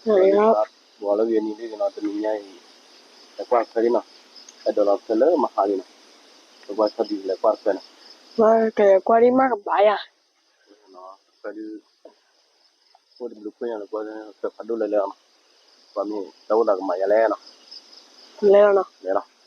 ပှၤလၢဂ့ၤနံၤလံနီၤ တနံၤညါအံၤ လဲၤကွၢ်တခွဲလံနီၤ, အဲၣ်ဒိးလီၤတခွဲလၢမဟါလံနီၤ, ပကွၢ်ဆီဒံးလဲၤကွၢ်တခွဲနီၤ, ကလဲၤကွၢ်ဒ်မးကဘၣ်ယၤ, တခွဲဒုး အိၣ်တဘျုးခွဲညါလၢကွၢ် တခွဲဖးဒိၣ်လဲၤလဲၤလီၤနီၤ, ပှၤမ့ၢ်တၢ်အိၣ်သးကမၤယၤလဲၣ်နီၤ, လဲၤလီၤနီၤ လဲၤ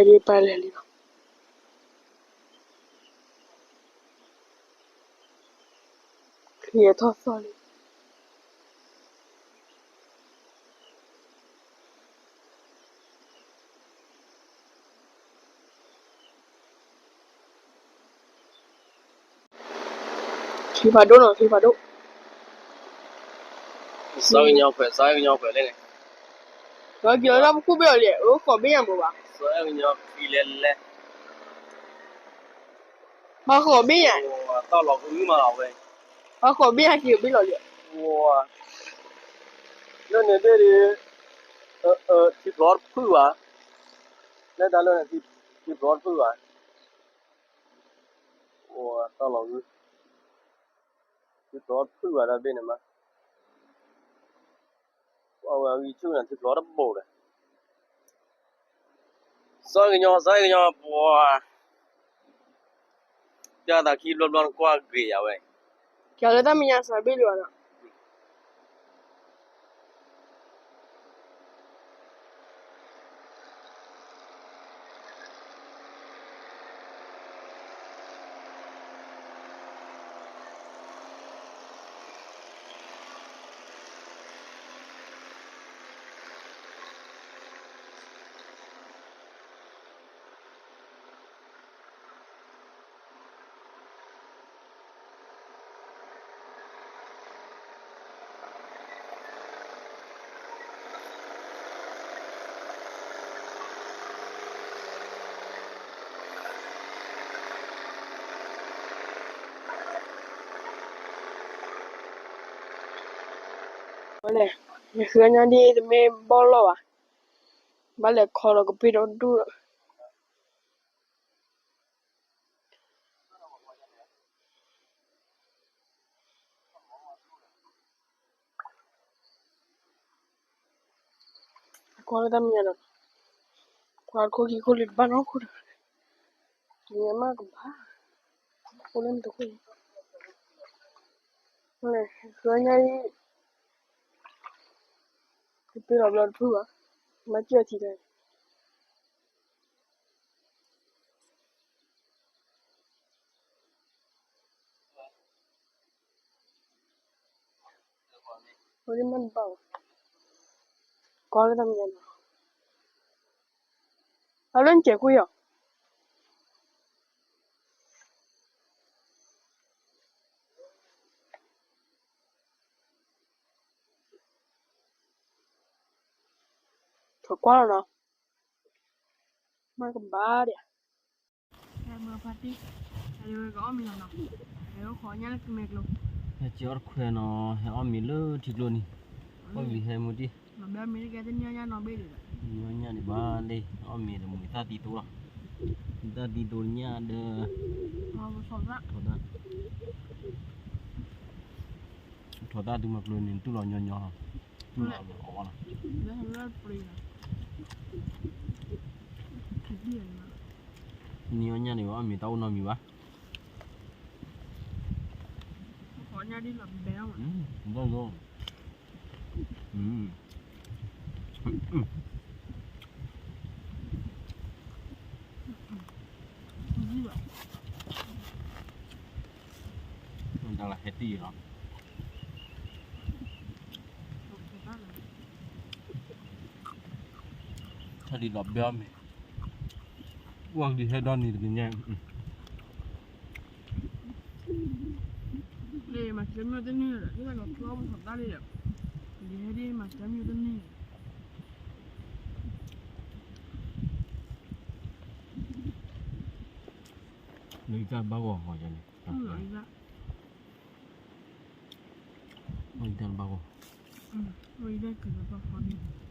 လီၤ ဒ်ပၢ်လဲၤလံနီၤ, ယဲထီၣ်သီၣ်လံ ခံဖးဒိၣ်နီၤ ခံဖးဒိၣ်, စီၤကညီခွဲး စီၤကညီခွဲးလဲၣ်န့ၣ်, ဒီးက့ၤလီၤတၢ်ပခူၣ်ဘ့ၣ်အီၤလံ အိၣ်ဃိးဘ့ၣ်ညါဘိးဘၣ်, စီၤကညီခွဲးလဲၣ်လဲၣ်, ဟီဃိးဘ့ၣ်ညါ, တီၢ်လီၤကမုၢ်မးလီၤဝဲ, ဟီဃိးဘ့ၣ်ညါက့ၤဘ့ၣ်လီၤလံ, လၢန့ၣ်ဘ့ၣ်ဒ် ထံဖျိးတဖုၣ်ဘၣ်, လၢတၢ်လၢန့ၣ် ထံဖျိးတဖုၣ်ဘၣ်, အိၣ်တီၢ်လီၤဂုၢ်, ထံဖျိးတဖုၣ်ဘၣ်ဒီးဘ့ၣ်န့ၣ်မး, အဝဲအဂံၢ်ဆူၣ်န့ၣ် ထံဖျိးတဘိဒီး, စီၤကညီ စီၤကညီ ပှၤ ပျၢ်သးခံဘျီဘျီနကွၢ်ဂ့ၤယၤဝဲ, ကလၢတၢ်မဲာ်ညါစးဘ့ၣ်လီၤနီၤ. ဝဲလဲၣ်, ယဃုအညါဒ်တမ့ၢ်ဘီၣ်လီၢ်ဘၣ်, ဘၣ်လဲၤခီလီၤကပ့ၢ်ဒီဒူၣ်လီၤ. ကွၢ်လၢတၢ်မံၤညါဒီး, ကွၢ်ခိၣ်ခံခိၣ်လံတဘၣ်နီၢ်ခိၣ်တဂၤ, မ့ၢ်မးကဘၣ်, ခိၣ်လၢနတခိၣ်, ဃုအညါအံၤ, ကပ့ၢ်လီၤဘျီတဖုၣ်ဘၣ်, မ့ၢ်စၢၢ်ထံတၢ် ဝဲဒ်မ့ၢ်တဘၣ်ဘၣ်, ကွၢ်လၢတၢ်မံၤညါနီၤ, အလၢနစဲးကွံာ်အီၤ, ကွၢ်လီၤနီၤ, မ့ၢ်ကဘၣ်ဒံး, ဟဲအီၣ်တခွဲနီၤ, ဟဲအီၣ်မ့ၤလၢထံကျိနံၤ, အီၣ်မ့ၤဟဲမူတံၢ်, နံၤညါန့ၣ်ဘၣ်လံ, အီၣ်မ့ၤတမုာ်သၣ်သံတိလီၤ, သၣ်သံတိညါဒီး, ထိးသၣ်, ထိးသၣ်တုၤမၤကျိၤန့ၣ် တူၢ်လီၤညီညီလီၤ, တူၢ်လီၤအီၣ်လီၤ, နံၤညါန့ၣ် အီၣ်မ့ၤတၢ်အိၣ်နီတမံၤဘၣ်. အီၣ်ညါဒ်လီၤဘဲလီၤ, ဘၣ်ဂီၤ, တၢ်လၢဟဲတံၢ်လီၤ, ထီၣ်ဒံးဒီးဘဲအီၣ်မ့ၤ, ပှၢ်ကလံၤဟဲဒီနံၤတကညါ, လၢမၤစၢၤမ့ၢ်တန့ၢ်ဒီး ဟ့ၣ်တၢ်လီၤကျီမ့ၢ်ထီၣ်တၢ်လံဒီး, ကလံၤဟဲဒ်မၤစၢၤမ့ၢ်တန့ၢ်, လၢအံၤတၢ်ဘၣ်ဂီၢ်ဟီန့ၣ်, အံၤတၢ်ဘၣ်ဂီၢ်, အံၤတၢ်ကဘၣ်ဟီန့ၣ်,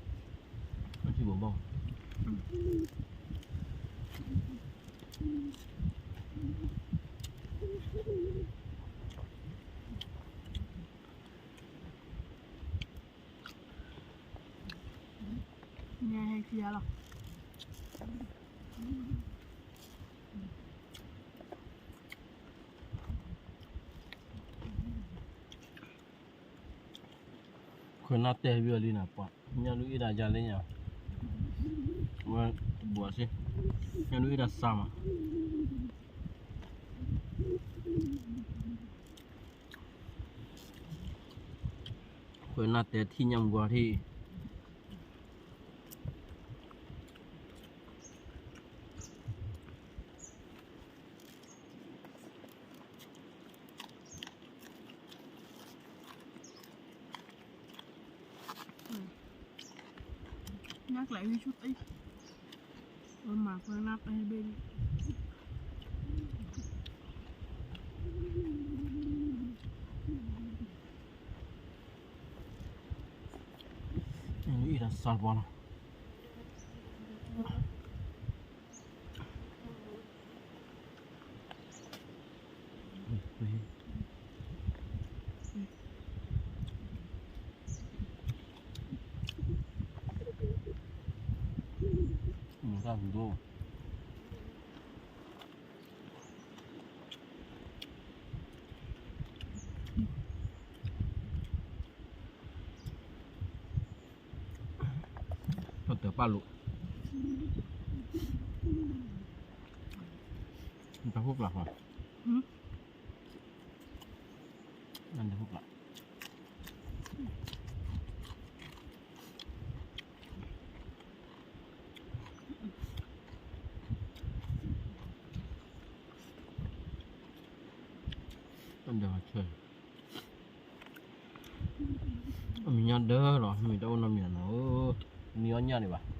အထံဘိးဘၣ်ဂီၢ် ညါဟဲခံဂၤလီၤ, ခွဲးနၢ်တဲဘၣ်လံနၤပှၤ, ညၣ်ဒုးအ့ၣ်ဒၣ်ယၤလၢညါ, ဝဲတဘှီးစ့, ညၣ်ဒုးအ့ၣ်ဒၣ်စၢ်မး, ခွဲးနၢ်တဲထံၣ်ညၣ်မူကွၢ်ထံၣ် နၢ်ကျဲၤဝံၤဆူၣ်တံၢ်, ဝဲမၤခွဲးနၢ်တဲဘၣ်လံ, အ့ၣ်ဒၣ်စၢ်ပှၤလီၤ. မတၤဒိၣ်, တၢ်တပာ်လိာ်, တၢ်ဟူပျၢ်ဃီ, တၢ်ဟူပျၢ် အဒၢးဆၢ, အမံၤညါဒၢလီၤ မ့ၢ်တအိၣ်နီတမံၤနီၤဧၢ, မံၤအီၣ်ညၣ်ဒံးဘၣ်, မံၤ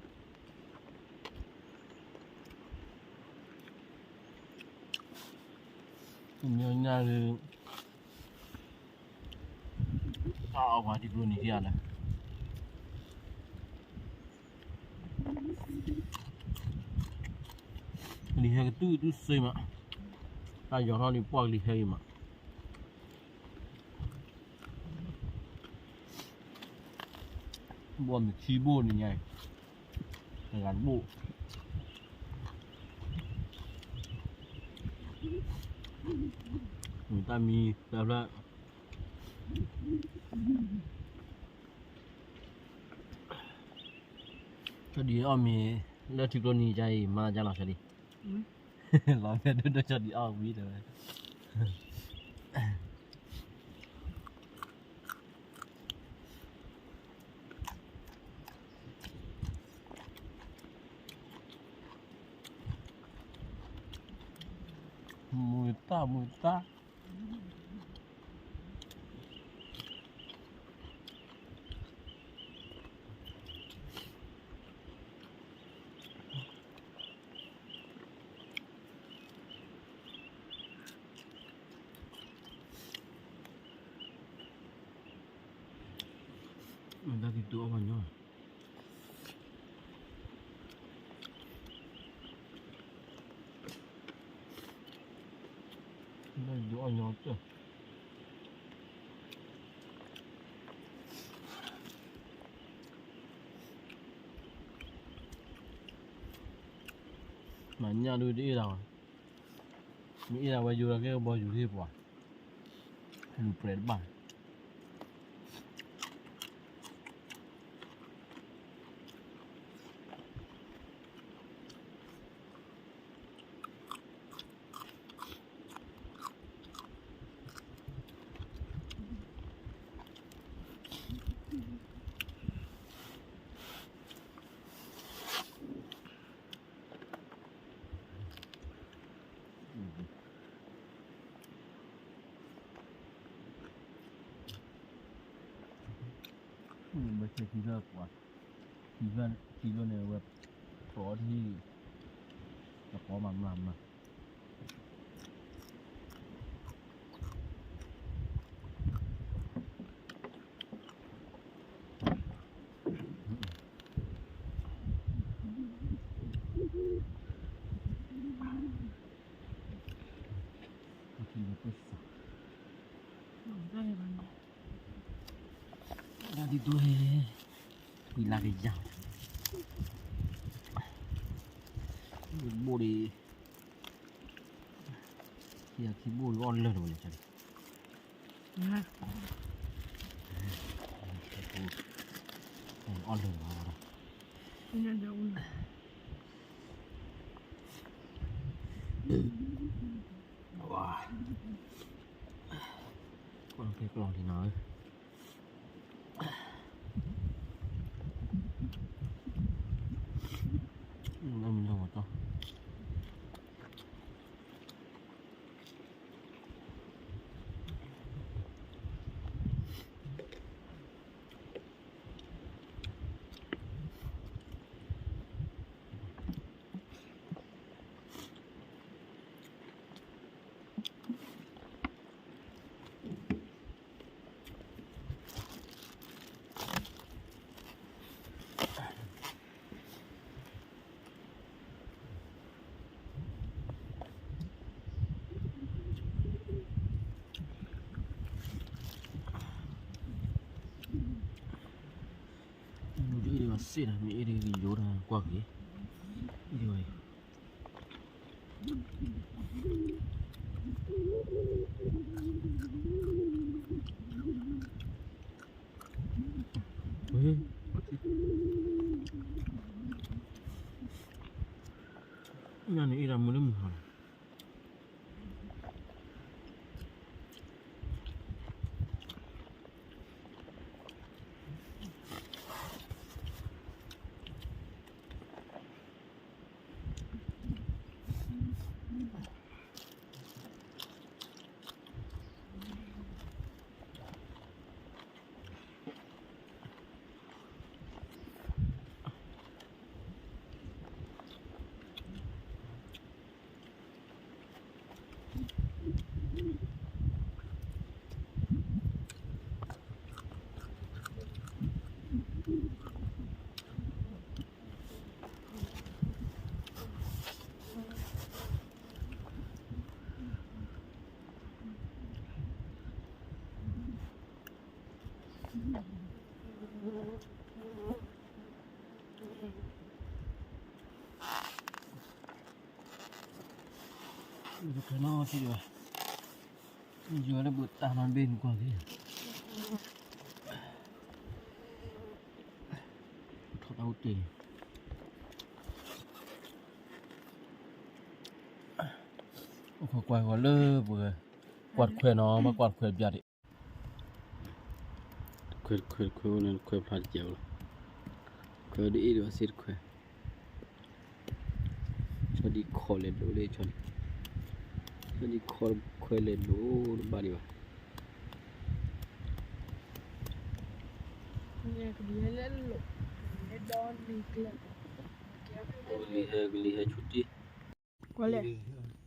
အီၣ်ညၣ်ဒံး, တၢ်အီၣ်ပှၤတံၤကျိနံၤခံဂၤလၢာ် ကလံၤဟဲကတုၢ်တုၢ်စ့မး, တၢ်ယီၤထီၣ်လံပှၢ်ကလံၤဟဲအံၤမး, ဘိၣ်မ့ၢ်ခံဘိၣ်နံၤညါအံၤ, တဂၤတဘိၣ်, မုၢ်တၢ်မံတၢ်ဖျၢၣ် တၢ်ဒ်အီၣ်မ့ၤ လၢထံကျိနံၤကါအံၤ မၤကါလီၤ စၢ်လံ, လီၤဖဲဒိၣ်ဒိၣ်ကၠီဒ်အီၣ်ဝံၤတဲဝဲ, မုၢ်တၢ်မုၢ်တၢ် မ့ၢ်တၢ်ကံၢ်တူၢ်အီၣ် ပှၤညီ, တၢ်ကံၢ်တူၢ်အီၣ်ညီကၢၢ်, မၤညၣ်ဒုးတအ့ၣ်ဒၣ်ဝဲ, မ့ၢ်အ့ၣ်ဒၣ်ဝဲယိၤဒီးကဲကဘီယူၤဟ့ၣ်ပှၤ, လူၤပြဲးတဘၣ် မ့ၢ် ဝဲဆဲခံဂၤပှၤ, ခံဂၤန့ၣ်ဝဲ, ပီထံ, တပီမးမးမး, ဒ်သိး, ဝံၤလၢကယၤ, ဘိၣ်ဒံး, ခံဘိၣ်အီၣ်လၢာ်တဝဲလဲၣ်, အီၣ်လၢာ်တဝဲဒီး, ဝါ, ကီၢ်ဖဲကလီၤလံနီၤဧၢ, လၢမံၤလၢမီၤတီၢ် မ့ၢ်အ့ၣ်ဒံးဘၣ်စ့ၢ်နီၤ, မ့ၢ်အ့ၣ်ဒံးကယိၤတၢ်ကွၢ်က့ၤ, အ့ၣ်ဒံးဘၣ်အံၤ ညါန့ၣ်အ့ၣ်ဒၣ်မုၢ်လၢမုၢ်ဟါလီၤ. ယိၤလၢဘုးတၢ်နီတဘ့ၣ်နကွၢ်က့ၤ, ထီၣ်တၢ်အိၣ်တ့ၢ်, အိၣ်ခိးကွၢ်ဂီၤလၢပှဲၤ, ကွၢ်တခွဲနီၤ, မ့ၢ်ကွၢ်တခွဲဘၣ်ဒံး, တခွဲတခွဲတခွဲ အိၣ်န့ၣ်တခွဲဖျါတကဲးလီၤ, ခွဲဒ်အ့ၣ်ဒံးဘၣ်စ့ၢ်တခွဲ ဆီဒံးခီလဲၤဒိးလၢဆီန့ၣ်, ဆီဒံးခီခွဲလဲၤဒိးတဘၣ်ဒံးဘၣ်, ကလံၤဟဲဆူတ့ၢ်, ကွၢ်လဲၣ်,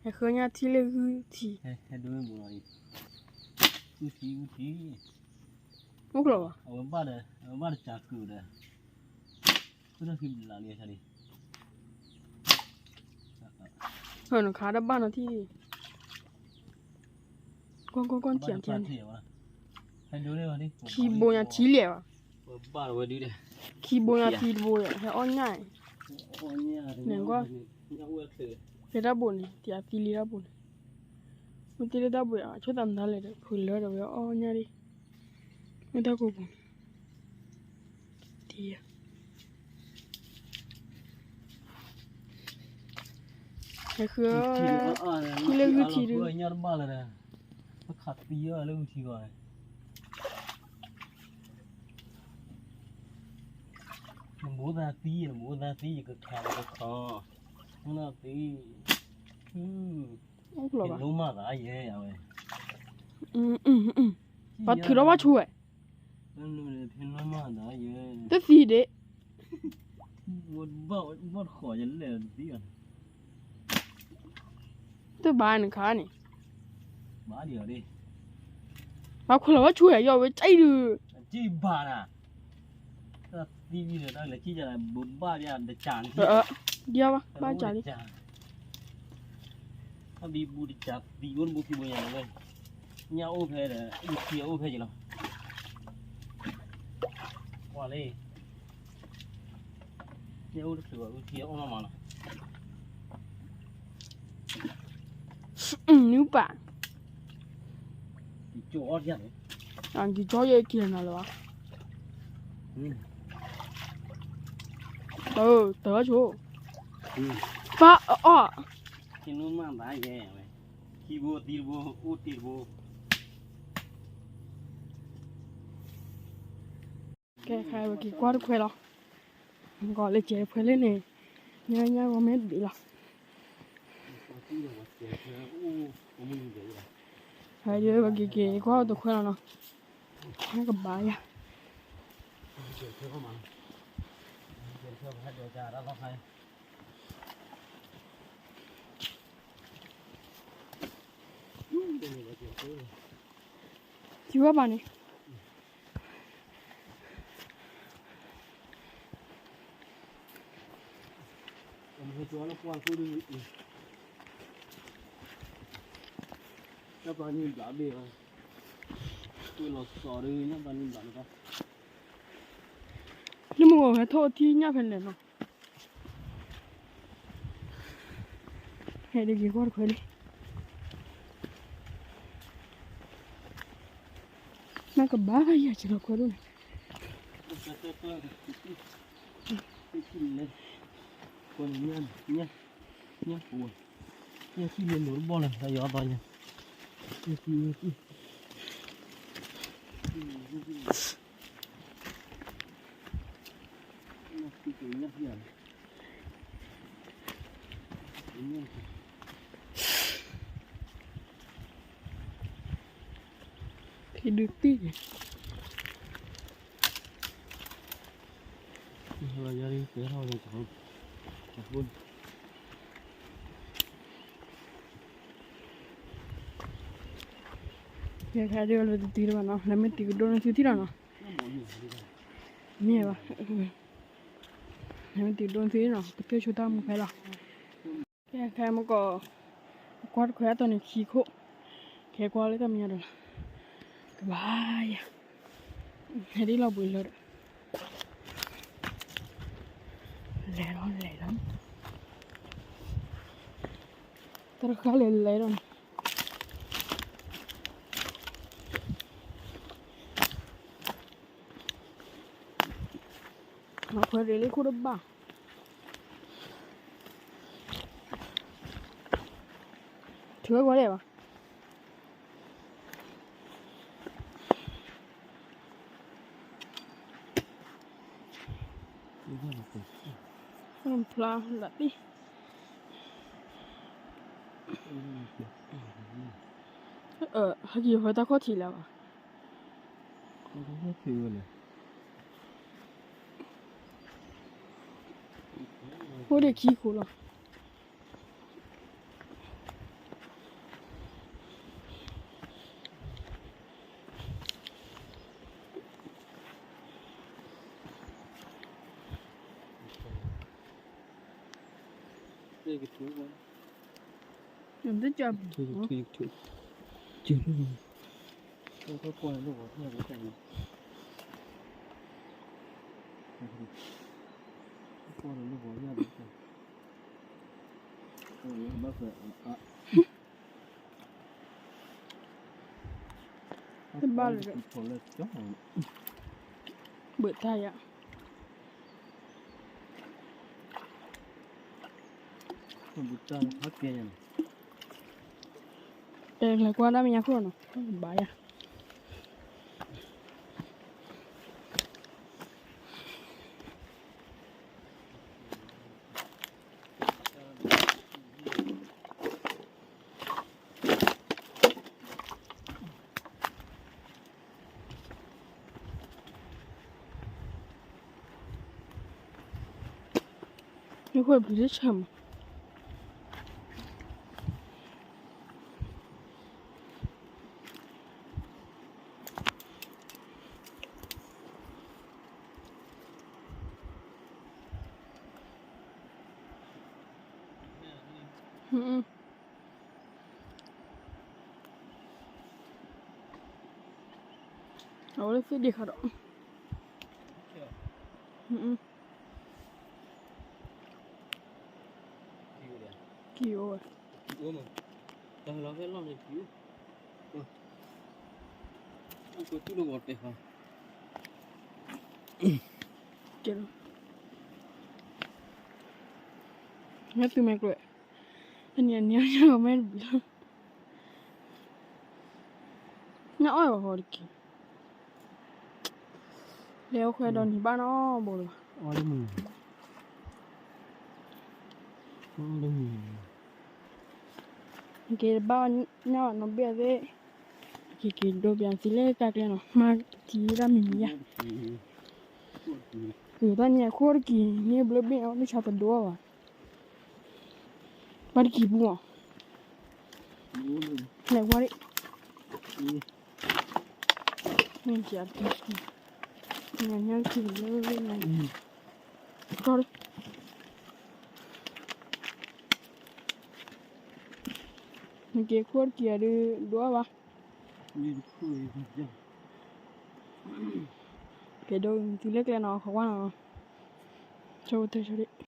ဟဲဃၢညါထံလၢဂုၢ်ထံ, ဟဲဒိးမ့ၢ်ဘိလီၤအံၤ, ဂုၢ်ထံဂုၢ်ထံ, အိၣ်ကျီၤဘၣ်, အဝဲဘၣ်ဒီးစးကုာ်ဒီး, ဃုထီၣ်ခံဘျးလံဆါလံ နခါတဘၣ်နီၤထံၣ်, ကွၢ်ကွၢ်ကွၢ်, ခံဘိညါထံလဲၣ်ဘၣ်, ခံဘိညါထံတဘိ, ဟဲအီၣ်ညၣ်, နကွၢ်, ဖဲတၢ်ဘိန့ၣ် တသံလံတၢ်ဘိန့ၣ်, မ့ၢ်တ့လၢတၢ်ဘိ အဆိၣ်သးမတၤလဲၣ်ဒီး ဖုးလၢဒီးဝဲအီၣ်ညၣ်ဒံး, မ့ၢ်တၢ်ကိးပူၤန့ၣ် တံၤ, ဟဲဃု, ထံလၢဂုၢ်ထံဒုး, ပခးသံလၢဂုၢ်ထံဂီၤ, နမိၢ်သးသံ, နမိၢ်သးသံ ယကခးလၢကခီ, မ့ၢ်နီၢ်သံ, ယလိမၤသးယဲအဝဲ, ပှၤထုးထီၣ်ဘၣ်ဆိဝဲ, တသံဒံး, တဘၣ်နခါန့ၣ်, ဘၣ်ခွဲးလီၤဘၣ်ဆိၣ်ယၤယီၢ်ဝဲကၠံဒုး, ဘၣ်နၤ, တသံဒံးဒီး တၢ်လၢကံၢ်ယၤလၢဘိးဘၣ်ဒံး, တကးန့ၣ်, ဒ်ဘၣ် ဘၣ်ကးလံ တၢ်ဘံဘူတကးသံအိၣ်တဘိခံဘိညါလီၤဝဲ, ညၣ်အိၣ်ဖဲဒီး အုၣ်ထံအအိၣ်ဖဲယလီၤ, ကွၢ်လံ, ညၣ်အိၣ်တချုးဘၣ် အုၣ်ထံအအိၣ်နီၢ်မးလီၤ, နုပၢ်, ကၠီယဲက့ၤနၤလၢၤဘၣ်, တၢ်ဆိ, ပၢ်အီၣ်, ကဲ ခဲအံၤပက့ၤကွၢ်တခွဲလီၤ, ကီးလၢကဲးတခွဲလၢန့ၣ်, ညါညါဂီၤမ့ၢ်တဘ့ၣ်လီၤ, ဟဲဒီးပက့ၤက့ၤကွၢ်တခွဲလီၤနီၤ, ညါကဘၣ်ယၤ ထံဝဲဘၣ်န့ၣ်, လၢမုၢ်ဂီၤဟဲထီၣ်ထံၣ်ညၣ်ဖဲလဲၣ်နီၤ, ဟဲဒ်က့ၤကွၢ်တခွဲလံ, နကဘၣ်ယၤက့ၤလီၤခွဲဒိၣ်န့ၣ်, ညၣ်, ညၣ်, ညၣ်, ညၣ်, ညၣ်, ညၣ်, ညၣ်, ညၣ်, ညၣ်, ညၣ်, ညၣ်, ညၣ်, ညၣ်, ထံဒုးတံၢ်န့ၣ်, ခဲခဲဒုးလၢတတုၤတဘၣ်နီၤ, နမ့ၢ်တုၤကဒိၣ်န့ၣ်သုထံၣ်လီၤနီၤ, မ့ၢ်ဘၣ်, နမ့ၢ်တုၤကဒိၣ်န့ၣ်သုထံၣ်နီၤ, ပကတၢၢ်ဆိတၢ်မူဖဲလီၤ. ခဲခဲမ့ၢ်ကီး, ကွၢ်တခွဲအတီၢ်န့ၣ်ခံခိၣ်, ခဲကွၢ်လၢတၢ်မဲာ်ညါဒီးလီၤ, ကဘၣ်ယၤ, ဟဲဒ်လီၤဘှံးလၢဒီး, လဲၤလီၤလဲၤလီၤ, တၢ်တဃၣ်လဲၤလဲၤဒီးန့ၣ် မၤခွဲးရ့ၣ်လၢခိၣ်တဘၣ်, ထုးဝဲကွၢ်လဲၣ်ဘၣ်, ဖျါလၢတံၢ်, ဟဲက့ၤဖဲတၢ်ခီၣ်ထံးလၢၤဘၣ်, အိၣ်ဒံးခံခိၣ်လီၤ. တဘၣ်လၢၤ, ဘၣ်တၢ်ယၤ, လဲၤကွၢ်တၢ်မဲာ်ညါခိၣ်နီၤ, ဘၣ်ယၤ. တ ဝဲဘျုးတဆၢမး. အဝဲလၢသ့ၣ်ဒံးခါဒီး ကံအိၣ်ဝဲ, တၢ်လီၤဖဲလီၢ်န့ၣ်ကံအိၣ်, အကတူၢ်လီၤဝီၤတဲာ်ဃီ, ကဲလီၤ, မ့ၢ်သုမဲာ်ကျိး, တနံၤအနံၤအီၤမဲာ်တဘျီ, နအီၣ်ဝဲဃီတက့ၢ်. လဲၤအိၣ်ခွဲးဒီးနံၤဘၣ်နီဘိလီၤ, က့ၤတဘၣ်ညၣ်နီၢ်ဘ့ၣ်သ့ၣ်, က့ၤက့ၤဒိပၠးသုလၢတၢ်ကျဲနီၤ, မၤတံၤတၢ်မံၤမံၤယါ, တၢ်နံၤအခိၣ်တက့ၢ် န့ၢ်ဘျၢဘ့ၣ်အီၤ မ့ၢ်ဆါတဒိဘၣ်, ဘၣ်တက့ၢ်ပူၤအီၤ, လဲၤဝါဒၣ် မ့ၢ်က့ၤအတံၤ, ညါညါတံၤလၢညါ, ကီၢ်, နက့ၤခိၣ်တက့ၢ်အဒုးဒိဘၣ်, ကဲဒိသုလၢကျဲနီၤ ခီဝါနီၤ, ဆိကတၢၢ်ဆိ